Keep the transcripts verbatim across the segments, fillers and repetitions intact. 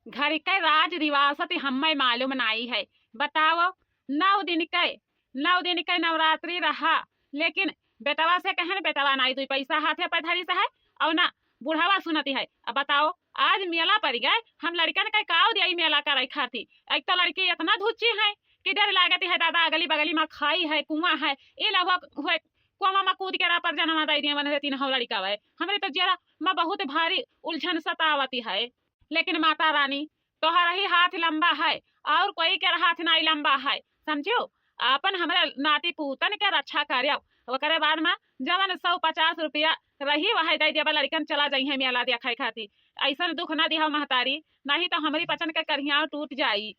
घर के राज रिवासत हम्मे मालूम नाई है। बताओ, नौ दिन के, नौ दिन के नवरात्रि रहा, लेकिन बेटवा से कहेन, बेटवा नाई दुई पैसा हाथे पे धरी से है, और ना बुढ़ावा सुनती है। अब बताओ, आज मेला पड़ गए, हम लड़कन के काव दिया ई मेला करे खाती। एक तो लड़की इतना धुच्ची है कि डर लागती है दादा, अगली बगली में खाई है, कुआं है, ये ना हुआ, हुए कुआं में कूद के रापर जनमा दे दिए, बने तीन हौ लड़का है। हमरे तो जरा में बहुत भारी उलझन सतावती है। लेकिन माता रानी, तोहर ही हाथ लंबा है, और कोई के हाथ नाई लंबा है, समझियो? आपन हमरा नाती पूतन के रक्षा करियो। ओकरे बाद में जवन सौ पचास रुपया रही, वह दे देबा, लड़कन चला जाई है मेला देखे खातिर। ऐसन दुख ना दिहा महतारी, नहीं तो हमरी पचन के करिया टूट जाई।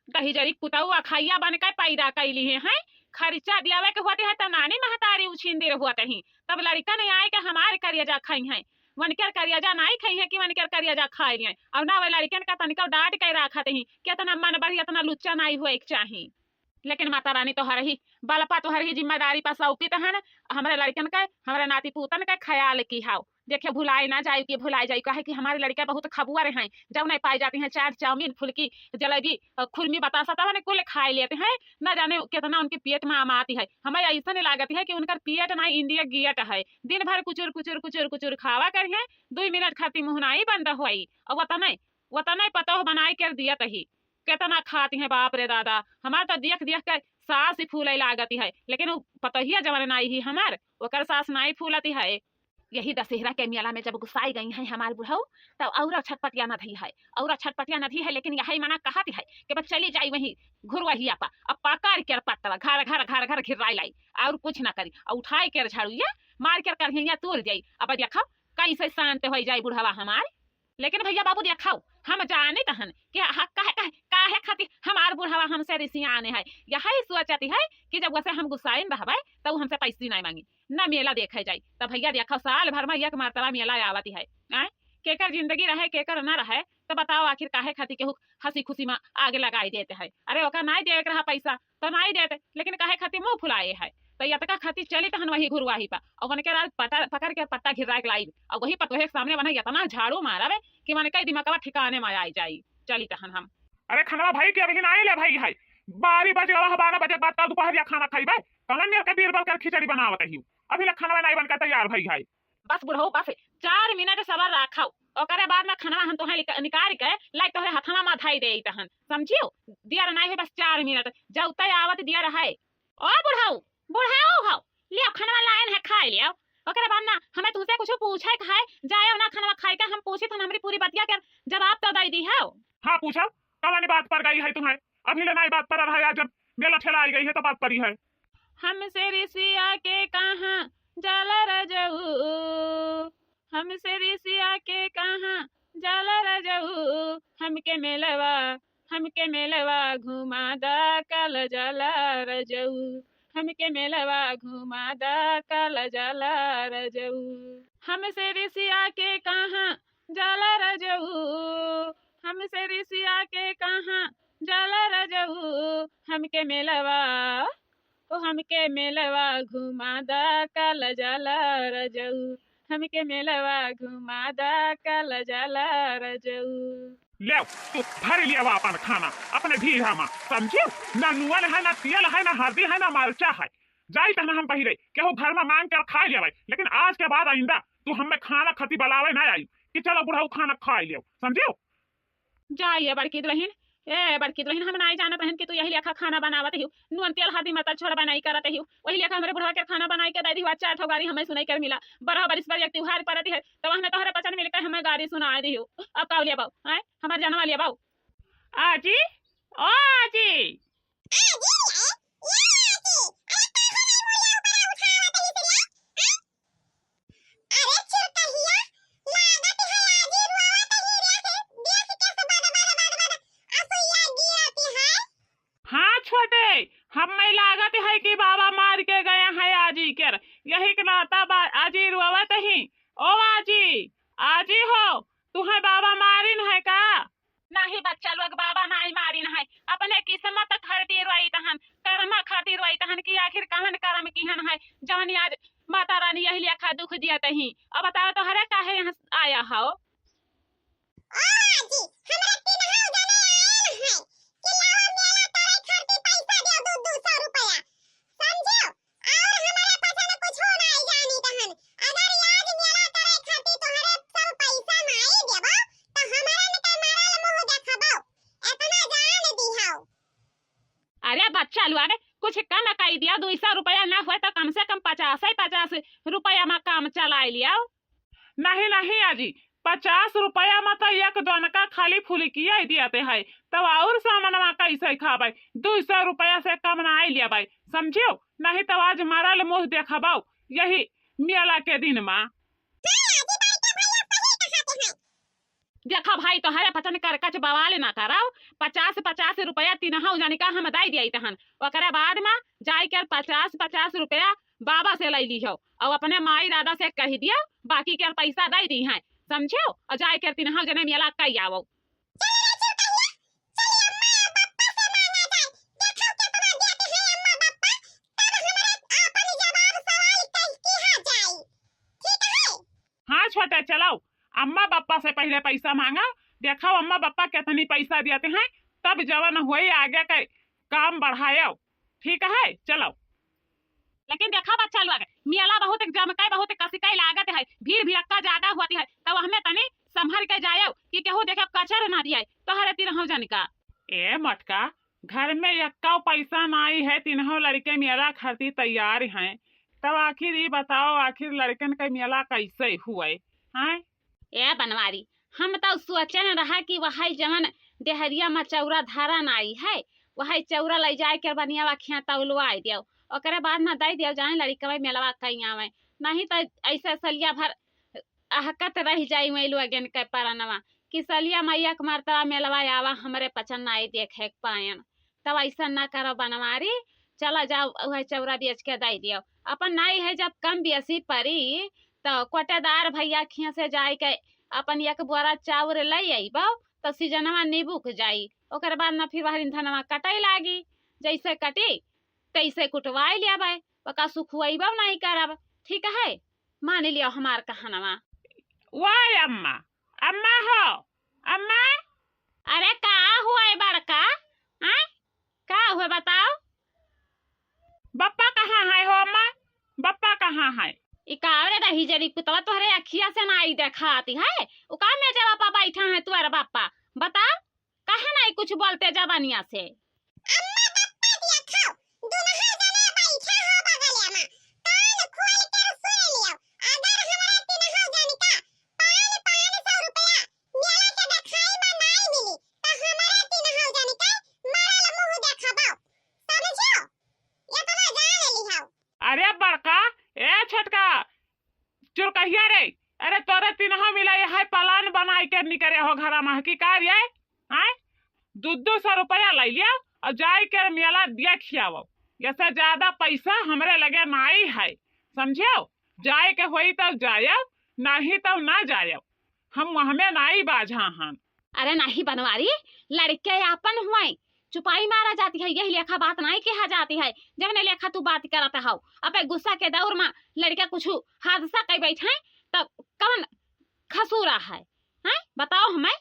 दहिजरी कुतऊ अखैया बन के पैदा कैली है, हैं? खर्चा दियावे के होती है तो नानी महतारी उछिंदिर होत ही, तब लड़कन आए के हमार करियजा खाई हैं। वनकर करियजा नाई खाई है कि वनकर करियजा खाए लिए, और ना वे लड़कन का तनिको डांट के राखत ही कि इतना मन बढ़ी, इतना लुच्चा नाई होए के चाही। लेकिन माता रानी तोहर ही बलपा, तोहर ही जिम्मेदारी पर सौंपित हन, हमरे लड़कन के, हमरे नाती पूतन के ख्याल की हाव। देखे भुलाए ना जाए कि भुलाए जाए, काहे कि हमारे लड़का बहुत खबुआ रहे हैं, जब नहीं पाए जाती हैं चाट, चाउमीन, फुल्की, जलेबी, अ, खुरमी, बतासा, तब नहीं कुल खाए लेते हैं। ना जाने कितना उनके पेट में आमाती है। हमें ऐसा नहीं लागत है कि उनकर पेट ना इंडिया गेट है, दिन भर कुचुर कुचुर कुचुर कुचुर खावा करिए, दुई मिनट खाती मुँह नाई बंद होई। और वतने, वतने पतोह बनाए कर दियत ही, कितना खाती हैं बाप रे दादा। हमार तो देख देख के सास ही फूले लागती है, लेकिन वो पतोहिया जवन नाई ही हमार, ओकर सास नाई फूलती है। यही दशहरा के मेला में जब गुस्साई गई हैं हमार बुढ़ऊ, तब और छटपटिया नदी है, और छटपटिया नदी है। लेकिन यही मना कहती है कि बस चली जाई वहीं घुरवहिया पा, अब पकड़ के पट्टवा घर घर घर घर घिराई लाई, और कुछ ना करी, और उठाई के झाड़ू ये मार के करहिया तोड़ जाई। अब देखो कैसे शांत हो जाई बुढ़वा हमार। लेकिन भैया बाबू देखो, हम जानित हन कि ह-, काहे, काहे, काहे खातिर हमार बुढ़वा हमसे रिसियाने है। यही सोचती है कि जब वैसे हम गुस्साइन रहबे, तो हमसे पैसी नहीं मांगी, न मेला देखे जाई। तब भैया देखो, साल भर में एक मरतबा मेला आवती है। आय, केकर जिंदगी रहे, केकर न रहे, तो बताओ आखिर काहे खातिर केहू हंसी खुशी में आग लगाई देते हैं? अरे ओकर नहीं देवे के रहा पैसा, तो नहीं देते, लेकिन काहे खातिर मुंह फुलाए है? तो यतका खातिर चली तहन वही घुरवाही पा, और वनके रात पटा-, पकड़ के पट्टा घिराए के लाई, और वही पतोहे के सामने वनके इतना झाड़ू मारबे कि वनके दिमागवा ठिकाने में आई जाई। चली तहन हम। अरे खनवा भाई के अभी नाई ले भाई है, बारह बज गवा है, बारह बजे के बाद का दोपहरिया खाना खाइबे? कौन मेर के बीरबल कर खिचड़ी बनावत ही, अभी ले खनवा नाई बनकर तैयार भाई है। बस बुढ़ऊ, बस चार मिनट सबर राखो, ओकरे बाद में खनवा हम तोहे निक-, निकाल के लाइक तोहरे हथवा में धई देई तहन, समझियो? दियर नाई है, बस चार मिनट, जौते आवत दियर है। ओ बुढ़ऊ, बुढ़ऊ हो, लियो खनवा लाइन है, खाई लियो। ओकरे बाद ना हमें तुमसे कुछ पूछे के है, जायो ना खनवा खाई के, हम पूछी तो हमरी पूरी बतिया के जवाब तो दे दी हो। हाँ पूछो, कौन बात पर गई है तुम्हें? अभी ले नाई बात पर रहा है, जब मेला ठेला आई गई है तो बात परी है। हमसे रिसिया के कहाँ जाला रजऊ, हमसे रिसिया के कहाँ जाला रजऊ, हमके मेलवा, हमके मेलवा घुमा दा काल जाला रजऊ, हमके मेलवा घुमा दा काल जाला रजऊ। हमसे रिसिया के कहाँ जाला रजऊ, हमसे रिसिया के कहाँ जाला रजऊ, हमके मेलवा, ओ हमके मेलवा घुमा दा काल जाला रजऊ, हमके मेलवा घुमा दा काल जाला रजऊ। ले, तू धर लिया अपन खाना अपने भीड़ा में, समझियो? ना नून है, ना तेल है, ना हल्दी है, ना मरचा है। जाई तहन हम पहिरे, केहू घर में मांग कर खा लेवे, लेकिन आज के बाद आइंदा तू हमें खाना खती बलावे ना आई कि चलो बुढ़ऊ खाना खा लियो, समझियो? जा ये बड़की दुल्हन, ए बड़की दुल्हन, हम नाई जानत रहन कि तू यही लेखा खाना बनावत हियो, नून तेल हल्दी मरचा छोड़ बनाई करत हियो, वही लेखा हमरे बुढ़वा के खाना बनाई के दे दियो। चार ठो गारी हमें सुनाई कर मिला, बारह बरिस पर एक त्योहार परत है, तो वहने तोहरे पचन मिल के हमें गारी सुनाए दियो। अब का लेबो, हैं? हमार जनवा लेबो। आजी, ओ आजी। अरे चिरकहिया, लागत है आजी रोवत ही रे, देख के सब बड़, बड़, बड़, बड़ असुइया गिरत है। हाँ छोटे, हमें लागत है कि बाबा मार के गया है आजी के, यही के नाता बा आजी रोवत ही। ओ आजी, आजी हो, तुहे बाबा मारिन है का? नाही बच्चा लोग, बाबा नाही मारिन है, अपने किस्मत खातिर रोइत हन, कर्म खातिर रोइत हन कि आखिर कवन कर्म किहन है जवन आज माता रानी यही लेखा दुख दियत ही। अब बताओ तोहरे काहे यहाँ आया हो? चलु आगे, कुछ कम कइ दिया, दुइ सौ रुपया न होए तो कम से कम पचास ही पचास रुपया मा काम चलाइ लिया। नहीं, नहीं आजी, पचास रुपया मा तो एक दोनका खाली फुलकिया ही दियाते है, तब और सामानवा कैसे खाबै? दुइ सौ रुपया से कम नाहीं लेबै, समझियो? नहीं तो आज मरल मुँह देखबौ यही मेला के दिन मा। देखा भाई, तोहरे पचन करकच बवाल ना करौ, पचास पचास रुपया तीनहौ जनिका हम दइ दियाइत हन, ओकरे बाद मा जाइ के पचास पचास रुपया बाबा से लइ लिहो और अपने माई दादा से कहि दियो, बाकी के पैसा दइ दिहैं, समझियो? और जाइ के तीनहौ जने मेला कइ आवौ। हाँ छोटे, चलौ, अम्मा बप्पा से पहिले पैसा माँगौ, देखौ अम्मा बप्पा केतनी पैसा दियाते हैं, तब जवन होई आगे के काम बढ़ायौ। ठीक है, चलौ। लेकिन देखा बच्चा लोग, मेला बहुत जमकै, बहुत कसिकै लागत है, भीड़ भिड़क्का ज्यादा होती है, तो हमें तनी संभर के जायौ कि केहू देखे कचर ना दिया, तोहरे तीनहौ जनिका। ए मटका, घर में एक्कौ पैसा नाहीं है, तीनहौ लड़के मेला खातिर तैयार हैं, तब आखिर ई बताओ, आखिर लड़कन के मेला कैसे हुए हैं? ए बनवारी, हम तो सोचन रहा कि वही जवन डेहरिया मा चौरा धरा नाहीं है, वही चौरा लइ जाइ के बनिया वा खिया तौलवाइ दियो, ओकरे बाद मा दइ दियो, जाने लड़िकवा मेलवा कइ आवै, नहीं तो ऐसे सलिया भर अहकत रहि जाई वही लोगन के परनवा कि सलिया मइया के मरतवा मेलवा आवा, हमरे पचन नाहीं देखे के पायन। तब ऐसा ना करो बनवारी, चला जाओ वह चौरा बेच के दइ दियो। अपन नाहीं है जब कम बेसी परी, तो कोटेदार भइया खिया से जाइ के अपन एक बोरा चाउर लइ अइबो, तो सीजनवा निबुक जाई। ओकर बाद ना फिर वहरिन धनवा कटै लागी, जैसे कटी तैसे कुटवाइ लेबै, ओका सुखुवैबो नाहीं करब। ठीक है, मान लियो हमार कहनवा। वाह अम्मा, अम्मा हो, अम्मा। अरे का हुआ है बड़का? हाँ, का हुआ बताओ? बप्पा कहाँ है हो अम्मा? बप्पा कहाँ है? ई का रे दही जरी पुतवा तोहरे अखिया से नाहीं देखाती है? उ का मेजवा पा बैठा है तोहरे बप्पा? बताओ, काहे नाहीं कुछ बोलते जबानिया से? अम्मा बप्पा देखो, दुनहा जने बैठा हो बगलिया मा, कान खोल के सुन लियो, अगर हमरा तिनहा जन का पान पान सौ रुपया मेला के देखाई मा नाहीं मिली, त हमरा तिनहा जन का मरल मुँह देखबो, समझो? एतना जान लिहो। अरे बड़का, ए छोटका, चुरकहिया रे, अरे तोरे तिनहा मिला ये है पलान बनाई के निकरे हो घरा मा की का रे? आय, दू दू सौ रुपया लइ लिया और जाए के मेला देख खियावो। ऐसे ज्यादा पैसा हमरे लगे नाहीं है, समझियो? जाए के होई तब जायब, नाहीं तब ना जायब। हम वहमे नाहीं बाझा हन। अरे नाहीं बनवारी, लड़के आपन हुए, चुपाई मारा जाती है, यही लेखा बात नाहीं कहा जाती है। जवने लेखा तू बात करत हौ, अबे गुस्सा के दौर मा लड़का कुछ हादसा कइ बैठे, तब कौन खसूरा है? हैं? बताओ हमें,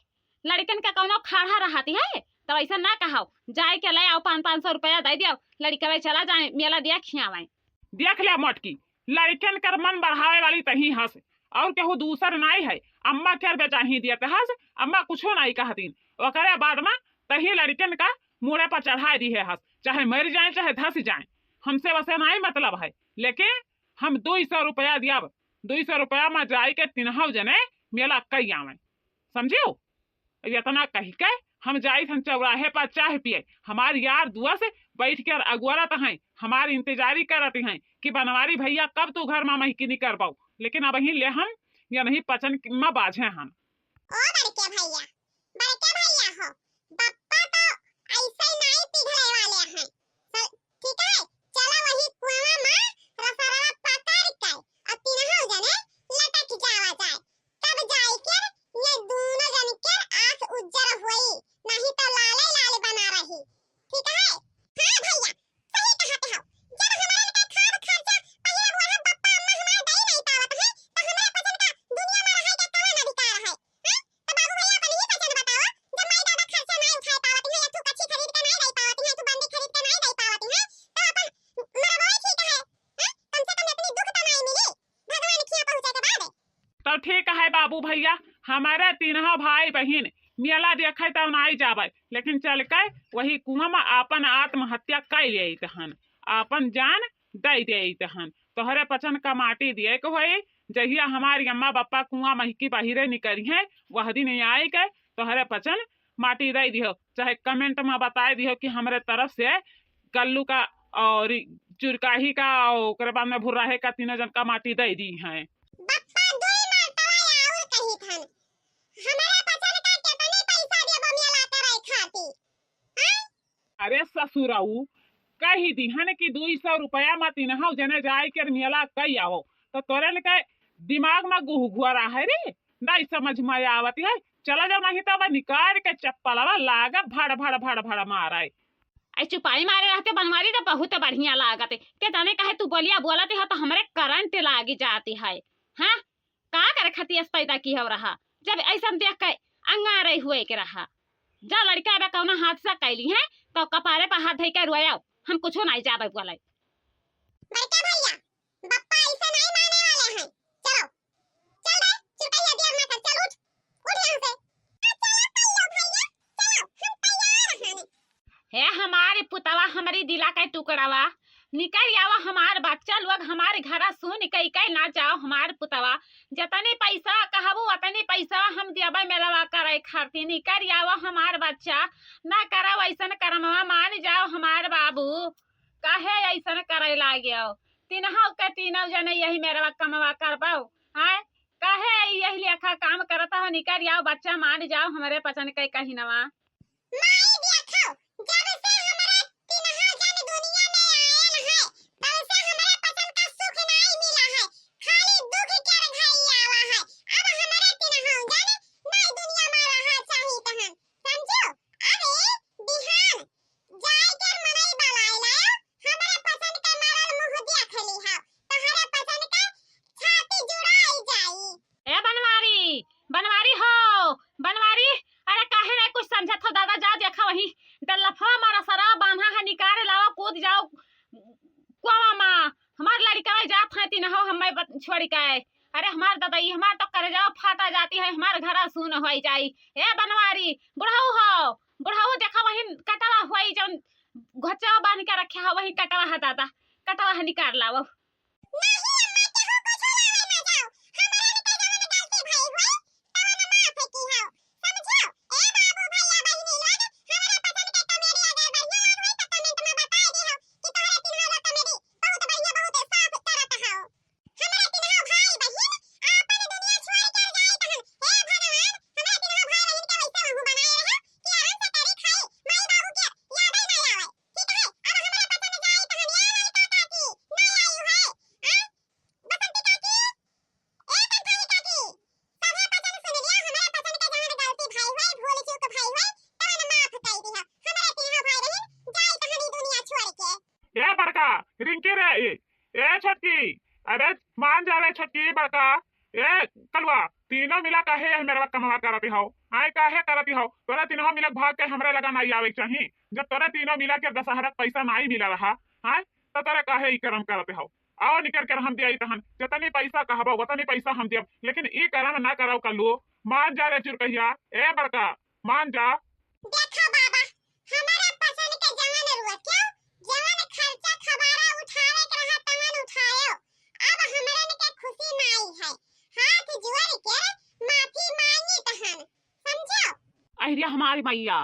लड़कन का कौनो खाड़ा रहती है? तब ऐसा ना कहो, जाए के ले आओ, पाँच पाँच सौ रुपया दे दियो, लड़कवे चला जाए, मेला दिया खियावे। देख ले मोटकी, लड़कन कर मन बढ़ावे वाली तही हस, और केहू दूसर नाहीं है। अम्मा के बेचाही दियत हस, अम्मा कुछो नाहीं कहतीन। ओकरे बाद मा तही लड़कन का मूड़े पर चढ़ाए दिहे हस, चाहे मर जाए चाहे धस जाए, हमसे वसे नाहीं मतलब है। लेकिन हम दुई सौ रुपया दियब, दुई सौ रुपया मा जाए के तिनहौ जने मेला कइ आवे, समझियो? एतना कहि के हम जाइत हन चौराहे पर चाह पिए। हमार यार दुआ से बैठ के अगुआरत हैं, हमार इंतजारी करत हैं कि बनवारी भइया कब तू घर मा महकिनी करबौ, लेकिन अबहीं ले हम यनही पचन मा बाझे हन। ओ बड़के भइया, बड़के भइया हो, बप्पा तो ऐसे ही नाहीं पिघले वाले हैं। चल, ठीक है, चला वही कुआं मा रसरवा पकड़ के और तीनों जने लटक जावा जाए। तब जाइके ये दोनों जन के आँख उज्जर होई, नहीं तो लाले लाल बना रही। ठीक है? हाँ भइया, सही कहत हौ। जब हमरन के खाब खर्चा पहिले बुढ़ा बप्पा अम्मा हमार दे नहीं पावत है, तो हमरा पचन का दुनिया मा रहे के कौन अधिकार है? हैं? तो बाबू भइया अपन ही पचन बताओ, जब माई दादा खर्चा नहीं उठाए पावत है, या तू कच्ची खरीद के नहीं दे पावत है, तू बंदी खरीद के नहीं दे पावत है, तो अपन मरबोए ठीक है। हैं? कम से कम इतनी दुख तो नहीं मिली। भगवान खिया पहुँचे के बाद। तो ठीक है बाबू भइया, हमरे तीनों भाई बहिन मेला देखे तब नाई जाबे, लेकिन चल के वही कुआं में आपन आत्महत्या कइ लेइत हन, आपन जान दइ देइत हन। तोहरे पचन का माटी दिए के होई, जहिया हमारी अम्मा बप्पा कुआं महिकी बहिरे निकरिहें, वह दिन आइ के तोहरे पचन माटी दइ दिहो, चाहे comment में बताइ दिहो कि हमरे तरफ से कल्लू का और चुरकाही का और ओकरे बाद में भुर्राहे का तीनों जन का माटी दइ दिहे। बप्पा दुई मर्तबा आउर कहित हन, हमरे पचन का केतने पैसा देबो मेला करे खातिर? हैं? अरे ससुरऊ, कहि दिहन कि दुई सौ रुपया मा तीनहौ जने जाइ के मेला कइ आवो, तो तोरन के दिमाग मा गुहगुअरा है रे, नाई समझ मा आवत है। चला जाओ, नहीं तो अब निकाल के चप्पलवा लागा भड़ भड़ भड़ भड़ मारे। ऐ चुपाई मारे रहते बनवारी तो बहुत बढ़िया लागत है। के जाने काहे तू बोलिया बोलत है तो हमरे करंट लागी जाती है। हाँ, का करे खातिर अस पैदा की हो रहा, जब ऐसन देख के अंगारे हुए के रहा। जा लड़का अबे कौनो हादसा कैली है तो कपारे पर हाथ धइ के रोयाओ, हम कुछो नहीं जाबे बोले। बड़का भैया, बप्पा ऐसे नहीं माने वाले हैं। चलो, चल रे, चुपैया दिया ना कर, चल उठ, उठ यहाँ से। आ, चलो कल्लू भैया, चलो, हम तैयार हैं। हे हमारी पुतवा, हमरी दिला के टुकड़ावा, निकल आवा हमार बच्चा लोग, हमार घरा सुन कई कई ना जाओ हमार पुतवा। जतनी पैसा कहबू, ओतनी पैसा हम देबे मेलवा करे खातिर। निकल आवा हमार बच्चा, ना करो ऐसन करमवा, मान जाओ हमार बाबू। काहे ऐसन करे लागे हो? तीनहौ के तीनौ जने यही मेरवा कमवा करबो, हैं? काहे यही लेखा काम करत हो? निकल आओ बच्चा, मान जाओ हमरे पचन के कहिनवा। माई देखो, जब से हमरे तीनहौ जन दुनिया में आयल है, तब से हमरे पचन का सुख नाई मिला है, खाली दुख के घड़ी आवा है। अब हमरे तीनहौ जन नाई दुनिया में रहा चाहित हन, समझो? अरे बिहान जाए के मनई बलाए लायो, हमरे पचन के मरल मुंह देख ली हो, तोहरे पचन के छाती जुड़ाई जाई। ए बनवारी, बनवारी हो, बनवारी, अरे काहे नहीं कुछ समझत हो दादा, जा देखा वही डल्लफवा मारा सरा बांधा है, निकाल लावा, कूद जाओ कुआवा मा। हमार लड़िका जात है तीनहौ हमें बत-, छोड़ के। अरे हमार दादा, ई हमार तो करेजा फाटा जाती है, हमार घरा सुन होई जाई। ए बनवारी, बुढ़ऊ हो, बुढ़ऊ देखा वही कटवा होई जौन घोचवा बांध के रखे हो, वही कटवा है दादा, कटवा है निकाल लाओ। नहीं अम्मा, केहू कुछ लावे ना जाओ, हमारे के जवन गलती भई हुई, तवन माफ की हो, समझो? ए बाबू, भैया, बहिनी लोग, हमारे पसंद के comedy अगर बढ़िया लाग होई तो comment में बताई दिहो कि तोहरे तीनों लोग comedy बहुत बढ़िया, बहुत साफ करत हो। हमरा तीनों भाई बहिन आपन दुनिया छोड़ के जाइत हन। हे भगवान, हमरा तीनों भाई बहिन के वैसे वहू बनाए रहो कि आराम से करी खाई, माई बाबू के याद ही ना आवे। ठीक है, अब हमरा पसंद जाइत हन, ये लड़का काकी ना आई है। आ? बसंती काकी, ए कंठाई काकी, सभे पसंद सुन लिया, हमरा पसंद के जवन गलती भई होई, भूल चूक भई होई, तवन माफ कई दिहा। हमरा तीनों भाई बहिन जाइत हनी दुनिया छोड़ के। ए बड़का, रिंकी रे, ए, ए छोटकी, अरे मान जा रे छोटकी, बड़का, ए कलुआ, तीनों मिला काहे यही मेरवा कमवा करत हो? आए काहे करत हो? तोरा तीनों मिला भाग के हमरा लगा नाई आवे के चाही। जब तोरा तीनों मिला के दशहरा के पैसा नाई मिला रहा, आए, तो तोरा काहे ई करम करत हो? आओ निकर के हम दिया तहन, जतनी पैसा कहबो, वतनी पैसा हम दियब, लेकिन ई करम ना करब कलुओ। मान जा रे चुरकहिया, ए बड़का, मान जा। देखा बाबा, हमारे पसंद के जवन रुआ क्यों, जवन खर्चा खबारा उठावे के रहा तवन उठायो। अब हमरन के खुशी नाई है, हाथ जोड़ के माफी मांगी तहन, समझो? अहिरिया हमारी मैया,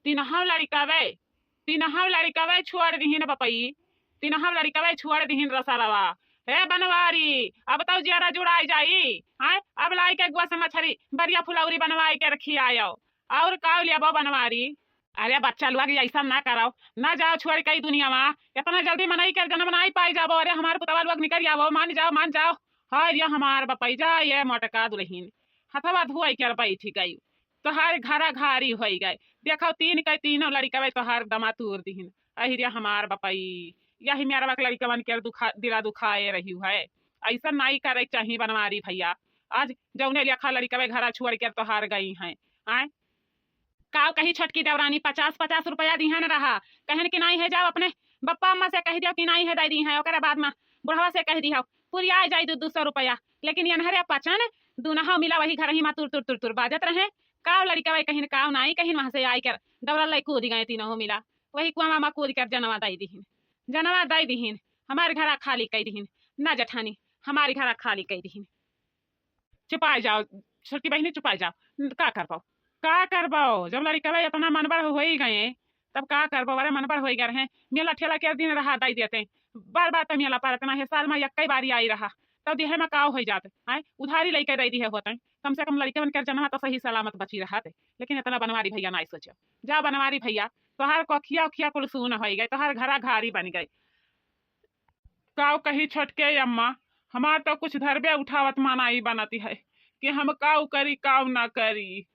तिनहव लड़िकवे, तिनहव लड़िकवे छोड़ दिहिन बपई, तिनहव लड़िकवे छोड़ दिहिन रसरवा। हे बनवारी, अब तौ जियरा जुड़ाई जाई। हैं? अब लाई के गुआ से मछरी, बरिया फुलौरी बनवाई के रखी आयो। और का लेबो बनवारी? अरे बच्चा लोग, ऐसा ना करो, ना जाओ छोड़ के ई दुनिया मा। इतना जल्दी मनई के जन्म नाई पाई जाबो। अरे हमार पुतवा लोग निकल जाबो, मान जाओ, मान जाओ। हाय रे हमार बपई, जा ये मोटका दुल्हिन, हथवा धोई के बैठ गई। तोहार घरा घारी होई गए। देखो, तीन के तीनों लड़िकवे तोहार दमा तूर दिहिन। अहि रे हमार बपई, यही मेरवा के लड़िकवन के दुखा, दिला दुखाए रही है। ऐसा नाई करे के चाही बनवारी भैया। आज जौने लेखा लड़िकवे घरा छोड़ के तोहार गई हैं, आए? काव कही छोटकी देवरानी, पचास पचास रुपया दिहन रहा, कहन कि नाई है, जाओ अपने बप्पा अम्मा से कह दियो कि नाई है, दे दी है। ओकरे बाद में बुढ़वा से कह दियो, पुरिया जाई दू दू सौ रुपया। लेकिन यनहरे पचन दुनहौ मिला वही घर ही मा तुर तुर तुर तुर बाजत रहे। काव लड़िकवा कहिन, काव नाई कहिन, वहाँ से आई कर दौड़ल लाई कूद गए तीनों मिला। वही कुआं मा कूद कर जनवा दई दिहिन, जनवा दई दिहिन, हमार घरा खाली कई दिहिन। ना जठानी, हमार घरा खाली कई दिहिन। चुपाई जाओ छोटकी बहिनी, चुपाई जाओ। न-, का करबो, का करबो? जब लड़िकवा इतना मनबढ़ होई गए, तब का करबो? अरे मनबढ़ होई गए रहे, मेला ठेला के दिन रहा दई देते, बार बार त मेला परत ना है, साल मा यक्कई बारी आई रहा, तब देहे मा काव होई जात, आय उधारी लइके दई दिहे होते, कम से कम लड़िकवन के जनवा तो सही सलामत बची रहत। लेकिन इतना बनवारी भैया नाई सोचो। जा बनवारी भैया, तोहार कोखिया उखिया कुल सून होई गए, तोहार घरा घारी बन गए। काव कही छोटके अम्मा, हमार तो कुछ धरबे उठावत मा नाई बनती है कि हम काव करी काव ना करी।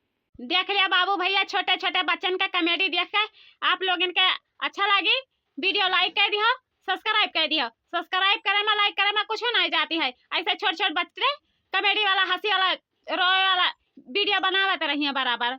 देख लिया बाबू भैया, छोटे छोटे बच्चन का कॉमेडी देख के आप लोगन के अच्छा लागी, वीडियो लाइक कर दिहो, सब्सक्राइब कर दिहो। सब्सक्राइब करे मा, लाइक करे मा कुछ नाई जाती है। ऐसे छोट छोट बच्चे कॉमेडी वाला, हंसी वाला, रोए वाला वीडियो बनावत रहिए बराबर।